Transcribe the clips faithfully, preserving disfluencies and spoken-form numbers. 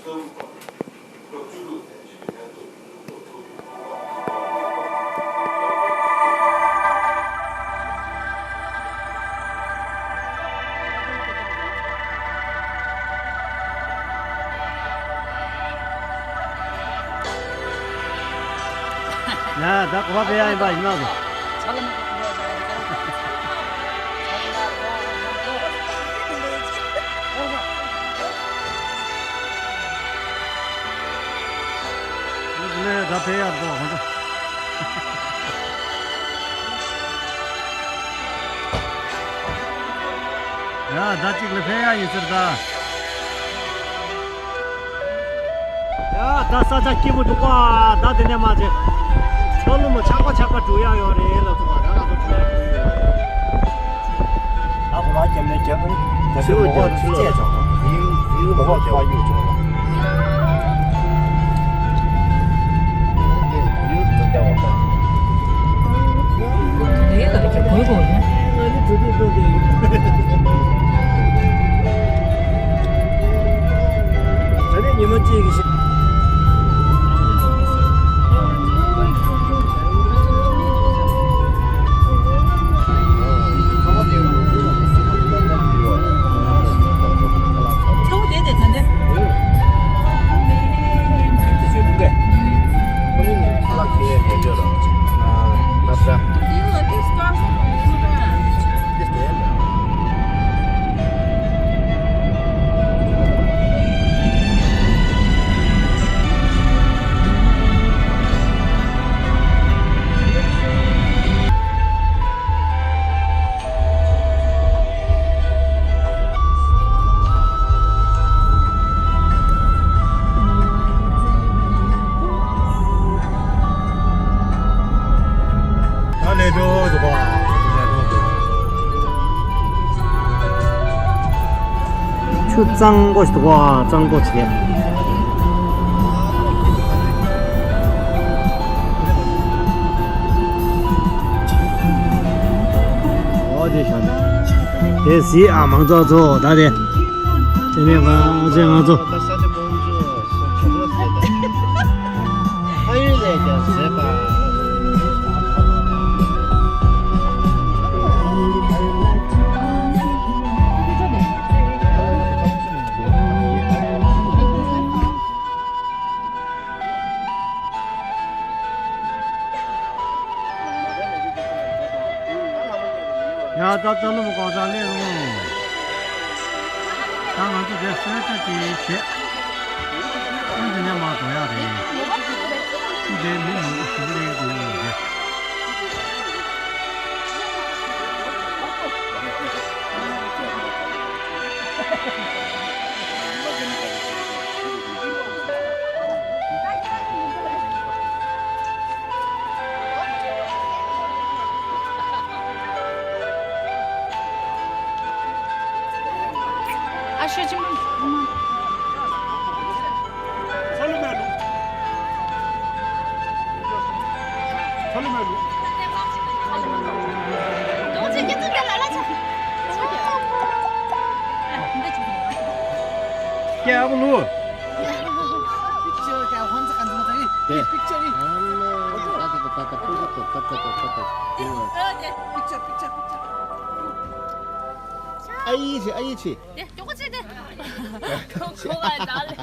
ཡ། ད་གོ་བ་ཕེབས་ཡ་ཡིན་པ་ཡིན་ནོ། ལས་ད་ཕེབས་ཡ་འགྲོ་ཧོན་ཏོ། ཡ། ད་གཅིག་ལ་ཕེབས་ཡ་ཡིན་ཟེར་ད། ཡ། ད་ས་ཆ་སྐྱིད་པོ་འདུག་པ། ད་དེ་ནས་མ་བྱེད། ཆོ་ལོ་མོ་ཆག་པ་ཆག་པ་འགྲོ་ཡ་ཡོད་རེད་ལ། ཚོ་བ་ད་ང་ཚོ་འགྲོ་ཡ་ཡོད། ད་གོ་བ་རྒྱབ་ནས་རྒྱབ་ནས་རྒྱབ་ནས་མོ་བ་ཚོ་བཅད་ཆོག་པ། ཡིན་ཡིན་མོ་བ་ཚོ་བ་གཡུག་ཆོག་པ། ཡིན་ཡིན་ཚོ་བ་ད། ཨེ་ད་ལ་ཁྱེད་གོས་གོས་ཡིན། ད་ནི་ཉི་མ་གཅིག་གི་ཞིག་ད་ལས་འགྲོ་འདུག་ག་ལས་འགྲོ་འདུག་ཆུ་གཙང་པོ་ཞིག་འདུག་ག་གཙང་པོ་བྱས། ཨོ་དེ་ཤ་དེ་གཟིགས་ཨ། མང་ཚོགས་ཚོ་ད་དེ་དེ་ནས་ང་ཚོ་ང་ཚོ། ཕ་ཡུལ་ལས་ཀྱང་ཟད་པ། ཡ། ད་ལྟ་ལོ་མ་གོང་ས་ལས་རུང་། ད་ང་ཚོ་དེ་གསོལ་ཇ་དེ་བྱས། ཨ་འདི་ནས་མར་འགྲོ་ཡག་རེད། ཁྱི་དེ་མི་མང་པོ་ཞིག་རེད་འདུག་རེད། ཨ་ཤོད་ཅི་མ། ཚ་ལུ་མེ་ལུ། ཚ་ལུ་མེ་ལུ། ཏོང་ཙེ་ཁྱེད་ཚོ་དེ་ལ་ལ་ཆ། སྐྱེ་བོ་ལུ། Picture ཀྱང་ཧོན་ཙི་ཀན་ཙི་མ་ཙི་རི། དེ། Picture རི། Picture, picture, picture. ཨ་ཡི་ཆི། ཨ་ཡི་ཆི། དེ་ཅོག་ཅེ་དེ། ཁོ་ཁོ་ག་ད་ལེ།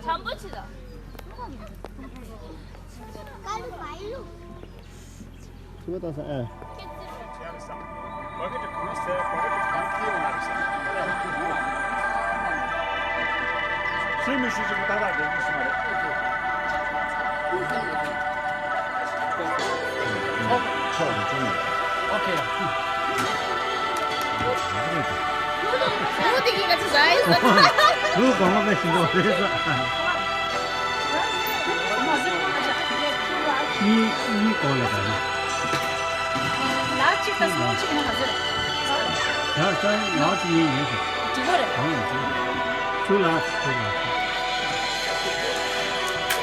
ཁྲམ་པོ་ཆི་ད། ཁྱི་བ་ད་ས་ཨེ། སུས་མི་ཤེས་ཅིག་ཏག་ཏག་རེད་ཤེས་མ་རེད། ཆོག་ཆོག་ཆོག་ཨོ་ཁེ། ལུག་དེ་གི་ག་ཚོད་ཟ་ཡི་ཟ། ལུག་གོང་མ་ཀ་ཤིང་ཏོག་རེད་ཟ། གཉིས་གཉིས་གོང་ལ་ཟ་ན། ལག་གཅིག་དང་སོ་གཅིག་ན་ག་ཚོད་རེད། ད་ལྟ་ལག་གཅིག་ཡིན་ཡིན་ཟེར། འགྲིག་གོ་རེད། གང་ཡིན་ཟེར། ཚུར་ལ་ཚུར་ལ།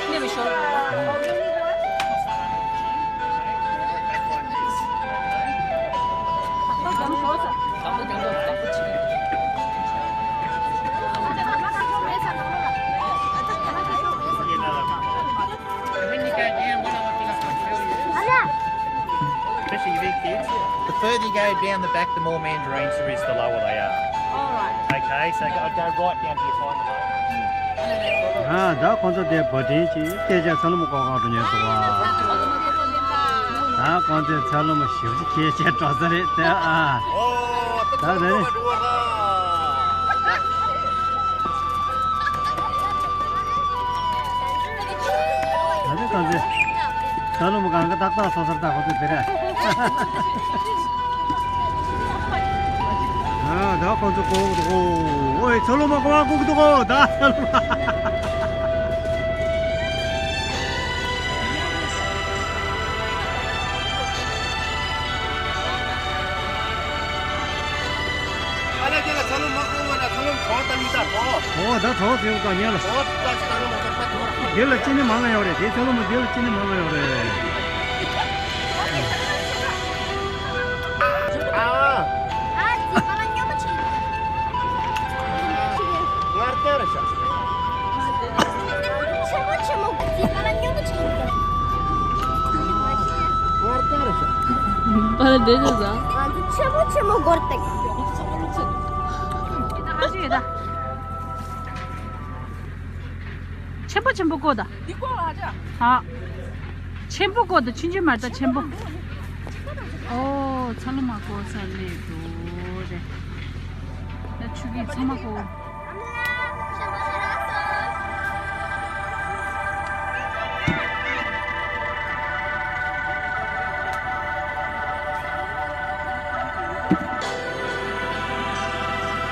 སླེབས་ཤོག Further you go down the back, the more mandarins there is, the lower they are. All right. Okay, so go, go right down to your final. ཨ། ད་ཁོང་ཚོ་དེ་བ་དྲིན་གྱིས་སྐད་ཆ་ཚ་ལུ་མ་ཀོ་ཁ་འགྲོ་ཉན་འདུག་བ། ད་ཁོང་ཚོས་ཚ་ལུ་མ་ཞིབ་ཅིག་སྐད་ཆ་འགྲོ་ས་རེད་དེ། ཨ། ད་དེ་རེད། ད་ནི་གང་ཚེ། ད་ལོ་མོ་གང་ག་ཏག་ཏག་སོ་སོར་ཏག་ཁོ་ཚོ་དེ་རེད། ཨ། ད་ཁོ་ཚོ་ཀོ་གི་འདུག་གོ། ཨོའི་ཚ་ལོ་མོ་ཀོ་བ་ཀོ་གི་འདུག་གོ། ད་ཚ་ལོ་མོ། ཨ་ལས་ཀྱི་ལ་ཚ་ལོ་མ་ཀོ་བ་ན་ཚ་ལོ་གྲོགས་དང་མི་ད་གྲོགས། ཨོ་ད་གྲོགས་ཟེར་བ་དང་ཉལ་ལ། གྲོགས་ད་ཚ་ལོ་མ་ཀོ་བ་གྲོགས། དེ་ལ་ཅི་ནི་མ་ང་ཡོད་རེད། དེ་ཚ་ལོ་མ་དེ་ལ་ཅི་ནི་མ་ང་ཡོད་རེད། ཨ། ཨ་ཙི་པ་ལ་སྨྱོན་པ་ཆེ། ངར་ལྟར་ཤ། ཆེན་པོ་ཆེན་མོ་ཙི་པ་ལ་སྨྱོན་པ་ཆེ། ངར་ལྟར་ཤ། པ་ལ་འདྲེ་འདྲེ་ཟ། ང་ཚོ་ཆེན་པོ་ཆེན་མོ་སྒོར་ཏེ། ཆེན་པོ་ཆེན་པོ་ཀོ་ད། འདི་ཀོ་ལ་ཧ་ཅང་། ཧ། ཆེན་པོ་ཀོ་ད། ཆུང་ཆུང་མ་རེད་ད། ཆེན་པོ། ཨོ་ཚ་ལུ་མ་ཀོ་ས་ལེ་འགྲོ་རེད། ད་ཆུ་གི་ཚང་མ་ཀོ།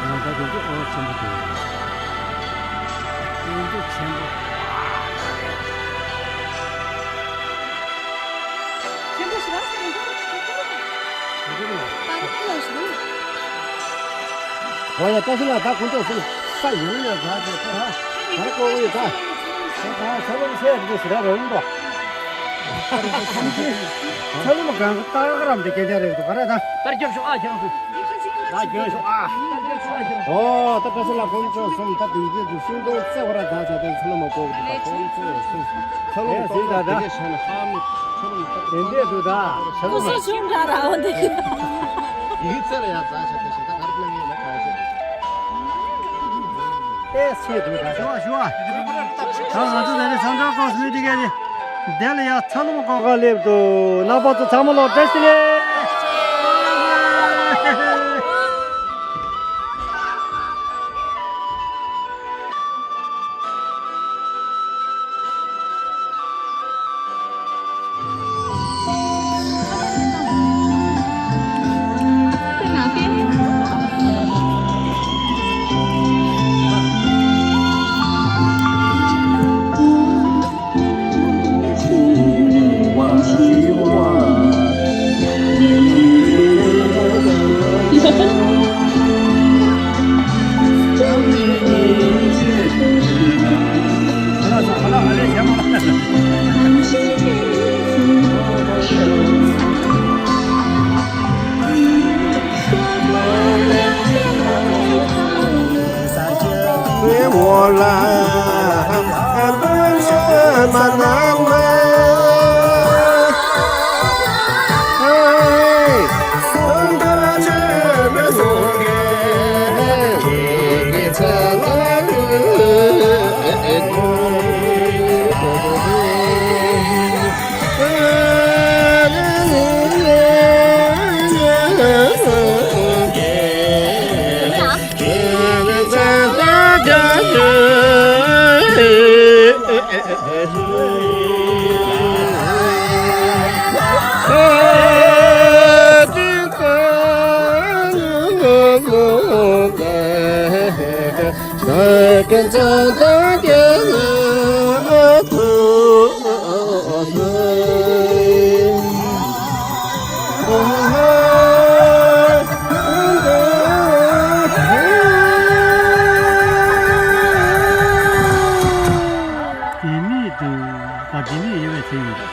ང་ད་དེ་ཚོ་ཨོ་ཆེན་པོ་དེ། དེ་ཚོ་ཆེན་པོ། ཆེན་པོ་ཞིག་རང་སེ་ཡིན་ཀྱང་། ད་ཁོ་ལ་ཞིག་རེད། ཨོ་ཡ། ད་ཤི་ལ་ད་ཁོང་ཚོ་སུ་ས་ཡིན་ན་ཡང་ད་ད་ད་ད་ཀོ་ཡི་ད་ད་ད་ས་ལམ་སེ་འདི་ཞིག་ར་རོང་པོ། ས་ལམ་གང་ག་ཏག་རམ་དེ་སྐད་ཆ་རེད་འདུག་ག་ར་ད། པར་རྒྱབ་ཤོག་ཨ་ཁྱེད་རང་ཚོ། ད་རྒྱབ་ཤོག་ཨ། ཨོ་ད་པེ་སི་ལ་ཁོང་ཚོ་གསུམ་ད་དེ་གི་དུ་ཤིང་སྡོང་བརྩེ་བ་ར་ད་ད་ད་ཚ་ལུ་མ་ཀོ་གི་འདུག་ཁོང་ཚོ་གསུམ་ཚ་ལུ་མ་ཀོ་གི་དེ་ག་ཤ་ན་ཧ་མི་ཚ་ལུ་མ་ཀོ་དེ་འདྲས་འདུག་ད་ཚ་ལུ་མ་ཀོ་ཤ་ཆུང་འདྲ་ར་འོ་དེ། ཡིག་ཚད་ལ་ཡང་ཛ་ཤ་དེ་ཤ་ད་གར་ན་ངེས་ན་ག་ཤ། ཨེ་ཚེ་འདུག་ད་ཞུ་བ་ཞུ་བ། ད་ང་ཚོ་ད་རེས་སང་ཀྲང་ཀོ་སི་མི་ཏི་ཀ་རེད། དེ་ལ་ཡ་ཚ་ལུ་མ་ཀོ་ཁ་སླེབས་འདུག་རྣམ་པ་ཚོ་ཚང་མ་ལོ་བཀྲ་ཤིས་བདེ་ལེགས། དེ་མིག་འདུག་ད་དེ་མིག་ཡོད་པའི་ཚེ་ཡོད། ཡོད་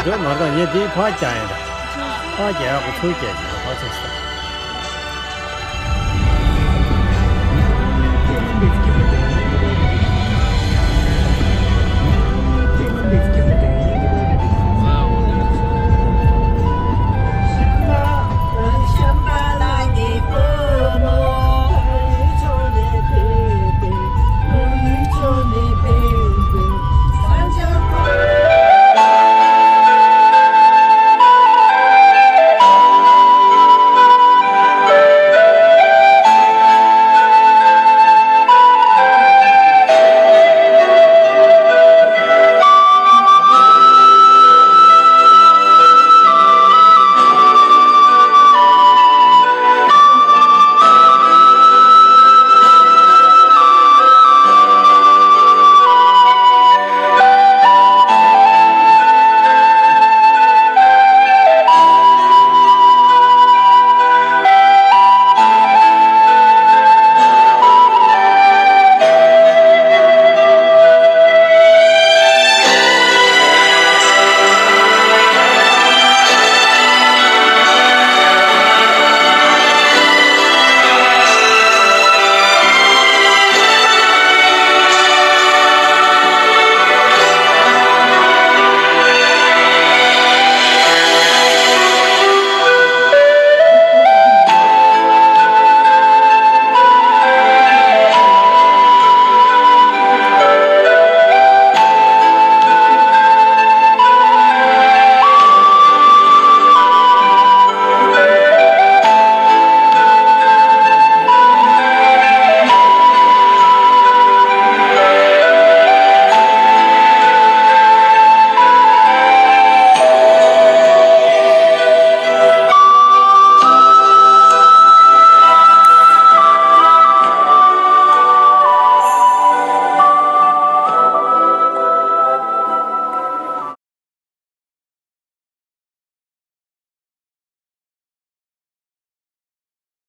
འགྲོ་མ་གཏོགས་ངས་འདི་ཕར་རྒྱག་ཡིན་ད། ཕར་རྒྱག་ཡག་གི་ཚུར་རྒྱག་ཞིག་ཕར་ཚུར་ས།